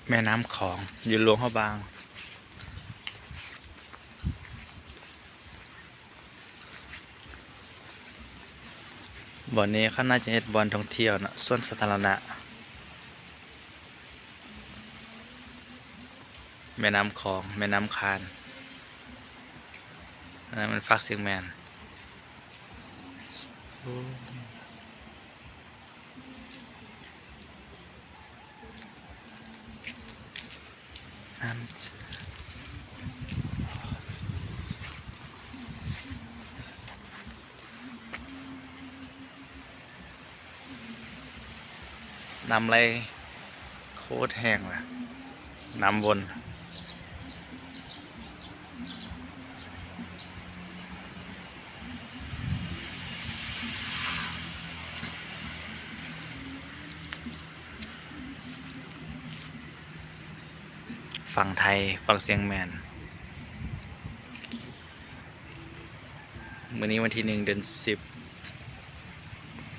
ແມ່ນ້ຳຂອງຢູ່ຫຼວງພະບາງ. ບ່ອນນີ້ເຂົາໜ້າຈະເຮັດບ່ອນທ່ອງທ່ຽວເນາະ, ສວນສາທາລະນະ. ແມ່ນ້ຳຂອງ, ແມ່ນ້ຳຄານ. ອັນນັ້ນມັນຟາກຊຽງແມນ. ໂອ້. ນ້ຳ ນ້ຳໄຫຼໂຄດແຮງລະ ນ້ຳວົນ. ຝັ່ງໄທ ຝັ່ງຊຽງແມນ. ມື້ນີ້ວັນທີໜຶ່ງ ເດືອນສິບ